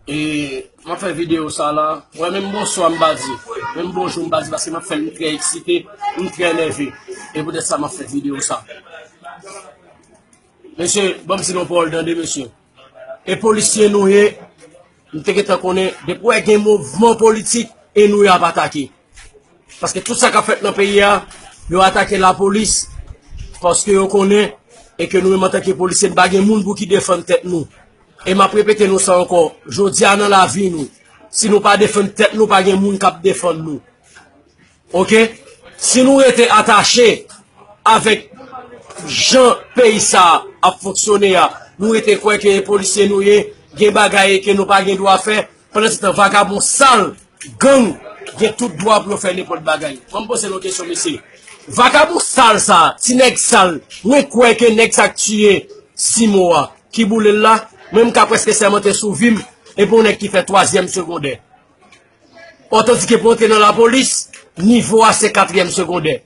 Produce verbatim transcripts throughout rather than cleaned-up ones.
E m ap fè videyo sa la. Wè, menm bonswa m pa di. Menm bonjou m pa di, paske m ap fè l, m trè eksite, m trè nève. E poutèt sa m ap fè videyo sa. Mesye, ban m di nou pawòl tande, mesye. E polisye nou ye, m te gentan konnen, depi w wè gen mouvman politik, e nou y ap atake. Paske tout sa k ap fèt nan peyi a, yo atake lapolis, paske yo konnen, e ke nou menm antanke polisye, n pa gen moun pou ki defann tèt nou. E m ap repete nou sa ankò, jodi a nan lavi nou, si nou pa defann tèt nou, pa gen moun k ap defann nou. Oke? Si nou rete atache avèk jan peyi sa a ap fonksyone a, nou rete kwè ke e polisye nou ye, gen bagay ke nou pa gen dwa fè, pandan se tan vagabon sal, gang, gen tout dwa pou yo fè nenpòt bagay. Ban m poze nou kesyon, mesye. Vagabon sal sa, ti nèg sal, mwen kwè ke nèg sa k tiye Simo a, ki boule l la, mwen m ka prèske sèmante sou vi m, e pou yon nèg ki fè twazyèm segondè. Otandike pou antre nan lapolis, nivo a se katriyèm segondè.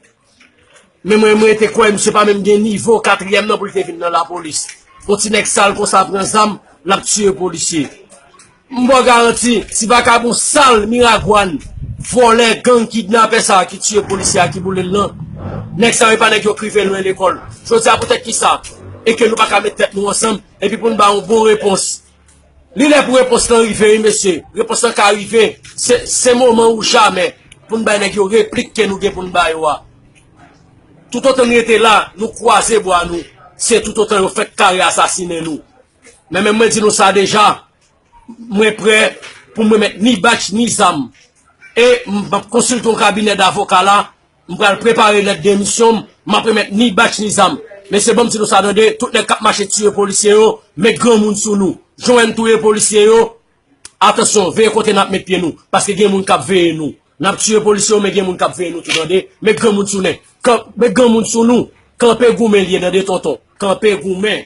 Men mwen, mwen te kwè misye pa menm gen nivo katriyèm nan pou l te vin nan lapolis. Yon ti nèg sal konsa pran zam, l ap tiye polisye. M ba w garanti, ti vakabon sal, miragwàn, vòlè, gang, kidnapè sa a ki tiye polisye a ki boule l lan, nèg sa yo e pa nèg yo k rive lwen lekòl. Jodi a poutèt kisa? E ke nou pa ka met tèt nou ansanm, epi pou n ba yon bon repons. Li lè pou repons lan rive, wi, mesye. Repons lan ka rive. Se, se moman ou jamè pou n bay nèg yo replik ke nou gen pou n ba yo a. Toutotan n rete la, nou kwaze bra nou, se toutotan yo fèk kare asasinen nou. Men menm mwen di nou sa deja, mwen prè pou mwen met ni bach ni zam. E m ap konsilte yon kabinè davoka la, m pral prepare lèt demisyon m, m ap remèt ni bach ni zam. Mesye, ban m di nou sa tande, tout nèg k ap mache tiye polisye yo, met granmoun sou nou. Jan w wè n touye polisye yo, atansyon, veye kote n ap met pye nou, paske gen moun k ap veye nou. N ap tiye polisye yo, men gen moun k ap veye nou tou tande. Met granmoun sou nèg. Kan, met granmoun sou nou. Kanpe goumen l ye tande, tonton. Kanpe goumen.